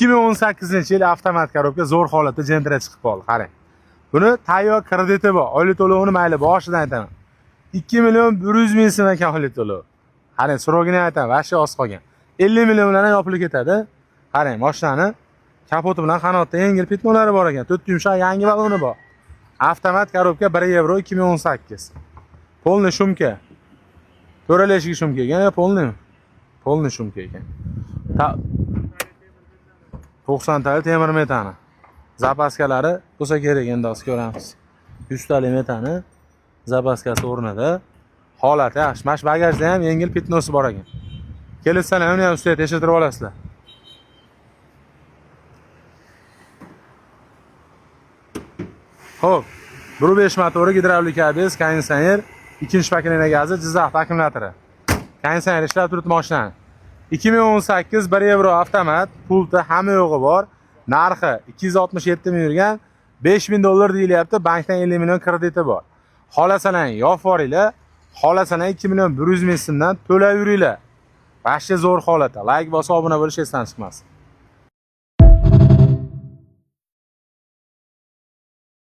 2018-yil avtomat korobka zo'r holatda Gentra chiqib qoldi, qarang. Buni tayyor krediti bor. Oylik to'lovini mayli boshidan aytaman. 2 million 100 ming so'm ekan oylik to'lov. Qarang, срок ini aytaman, вообще oz qolgan. 50 million bilan ham yopilib ketadi. Qarang, mashinani kapoti bilan qanotda yengil пятно lari bor ekan. To'rtta yumshoq yangi baloni bor. Avtomat korobka 1 yevro 2018. Полный шумка. To'rala eshigi шумка ekan, yo полный? Полный шумка ekan. 90 tali temir metani. Запаска lari bo'lsa kerak, endi hozir ko'ramiz. 100 tali metani запаска si o'rnida. Holati yaxshi. Mana shu bagajda ham yengil пятно si bor ekan. Kelsalar uni ham ustiga tekshirtirib olasizlar. Xo'p, 1.5 motori, gidravlik ABS, konditsioner, ikkinchi поколение gazi, Jizzax akkumulyatori. Konditsioner ishlab turibdi mashinani. 2018 1 yevro avtomat, pulti hamma yo'g'i bor. Narxi 267 ming yurgan, 5000 dollar deyilyapti, bankdan 50 million krediti bor. Xolasalar yopib yuboringlar, xolasalar 2 million 100 ming so'mdan to'lab yuringlar. Вообще zo'r holatda. Like bosib obuna bo'lish esdan chiqmasin.